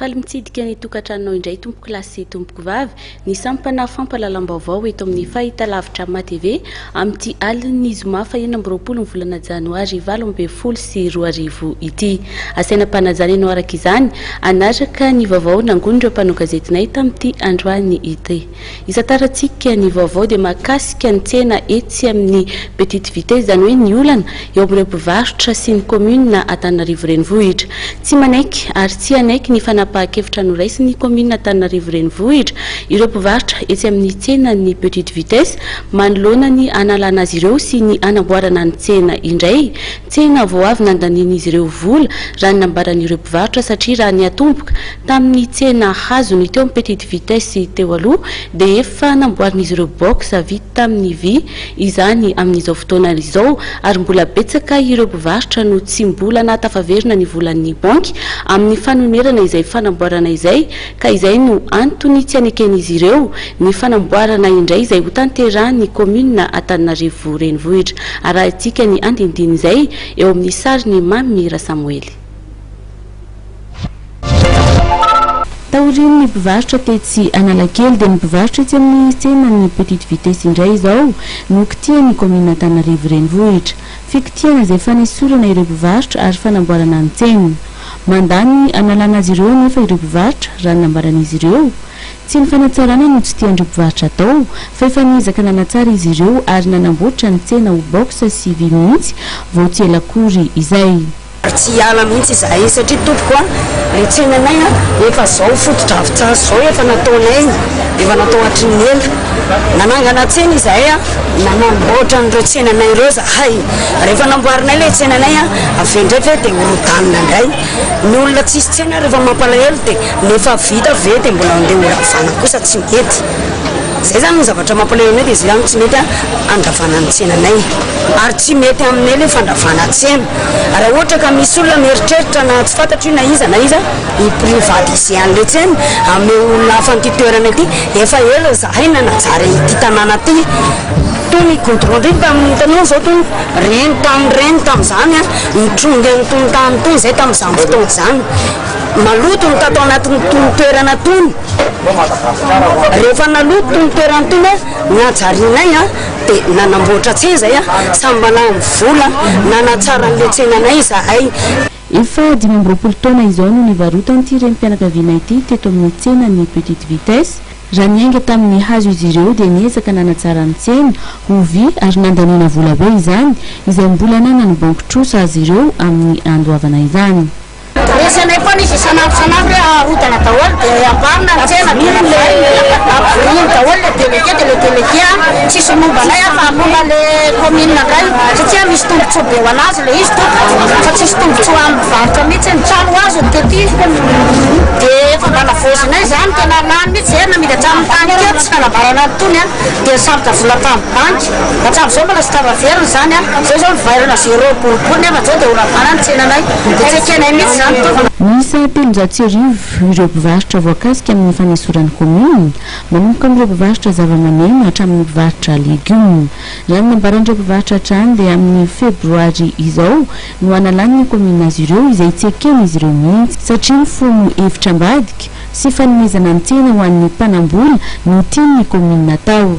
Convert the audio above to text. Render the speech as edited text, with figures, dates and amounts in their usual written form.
Faly mitsidika ny tokantranonao indray tompoko lahy sy tompoko vavy ny sampana fampahalalam-baovao eto amin'ny fahitalavitra MATV amin'ity alin'ny zoma faha 26 ny volana janoary 2018 ity. Asaina am-panajana ianao araka izany hanaraka ny vaovao nangonin'ireo mpanao gazetinay tamin'ity androany ity. Isantarantsika ny vaovao dia mahakasika ny tsena etsy amin'ny Petite Vitesse, izany hoe ny olana eo amin'ireo mpivarotra sy ny kaominina Antananarivo Renivohitra. Tsy manaiky ary tsy hanaiky ny fanapahan-kevitra noraisin'ny kaominina Antananarivo Renivohitra ireo mpivarotra etsy amin'ny tsenan'ny Petite Vitesse manoloana ny hanalana azy ireo sy ny hanamboarana ny tsena indray. Tsena vao avy nandanian'izy ireo vola raha ny nambaran'ireo mpivarotra satria raha niatomboka Tamin'ny tsena hazony teo amin'ny Petite Vitesse teo aloha dia efa namboarin'izy ireo box vita amin'ny vy izany amin'izao fotoana izao ary mbola betsaka ireo mpivarotra no tsy mbola nahatafaverina ny volan'ny banky amin'ny fanonerana izay fanamboarana izay ka izay no antony tsy aneken'izy ireo ny fanamboarana indray izay hotanterahan'ny kaominina Antananarivo Renivohitra. Arahintsika ny andinindin'izay eo amin'ny sarin'i Mamy Rasamoely. Taorian'ny mpivarotra tetsy Analakely dia ny mpivarotra etsy amin'ny tsenan'ny Petite Vitesse indray izao no kitihan'ny kaominina Antananarivo Renivohitra. Fikitihana izay fanesorana ireo mpivarotra ary fanamboarana ny tsena. Mandà ny hanalana azy ireo anefa ireo mpivarotra raha ny nambaran'izy ireo. Tsy ny fanatsarana no tsy tian'ireo mpivarotra atao fa efa niezaka nanatsara izy ireo ary nanamboatra ny tsena ho box sy vy mihitsy vao tsy ela akory izay. Ary tsy hiala mihitsy izahay satria tompoko a, le tsenanay a efa zao fotodrafitrasa zao efa nataonay, efa natao hatry ny ela. Nanangana tsena izahay a, nanamboatra an'ireo tsenanay ireo zahay. Rehefa namboarinay le tsenanay a, avy eo indray ve dia horodanina indray. Ny olona tsisy tsena rehefa mampalahelo dia ny efa vita ve dia mbola andeha horavana kosa tsy mety. Zay zany ny zavatra mampalahelo anay dia zay zany tsy mety a handravana ny tsenanay. Ary tsy mety aminay le fandravana tsena. Raha ohatra ka misy olona mieritreritra na tsy fantatro io na iza na iza hi-privatiser an'ilay tsena, hanome olona hafa an'ity toerana ity, efa ela izahay nanajary ity tanàna ity. Tony goudron iny tamin'ny hitanao izao tony, ireny tany ireny tamin'izany an, nitrongy an'itony tany itony izay tamin'izany fotoana izany. Maloto ny tato anatin'itony toerana itony. Rehefa naloto itony toerana itony an, nihajarianay an. Dia nanamboatra tsena izahay an, samy mba lany vola nanatsara an'ilay tsenanay izahay. Efa 25 taona izao no nivarotan'ity renim-pianakaviana ity teto amin'ny tsenan'ny Petite Vitesse. Raha niainga tamin'ny hazo izy ireo dia niezaka nanatsara ny tsena ho vy ary nandaniana vola be izany, izay mbola ananan'ny banky trosa azy ireo amin'ny andoavana izany. Resy anay foana izy isan'andro isan'andro hoe arodana daholo dia amboarina ny tsena dia ampivoriany daholo le délégué dia le délégué a tsisy momba anay a fa momba le commune indray satria misy tombotsoa be ho anazy le izy tompoko fa tsisy tombotsoa amin'ny mpivarotra mihitsy ny trano azony tety dia efa mba navozinay izany tena lany mihitsy zay namidy hatramin'ny tany kely tsy nanamboarana an'itony a dia nisambotra vola tamin'ny banky Hatramin'izao mbola tsy tafaverina izany an! Izao izao nivairana zéro boribory nefa izao dia horavana ny tsenanay. Dia tsy ekenay mihitsy izany tompoko. Miisa 300 ireo mpivarotra voakasika amin'ny fanesoran'ny kaominina, manomboka amin'ireo mpivarotra zavamaneno hatramin'ny mpivarotra legioma. Raha ny nambaran'ireo mpivarotra hatrany dia amin'ny febroary izao no hanalan'ny kaominina azy ireo izay tsy eken'izy ireo mihitsy satria mifono hevitra ambadika sy fanomezana ny tsena ho an'ny mpanam-bola no tian'ny kaominina atao.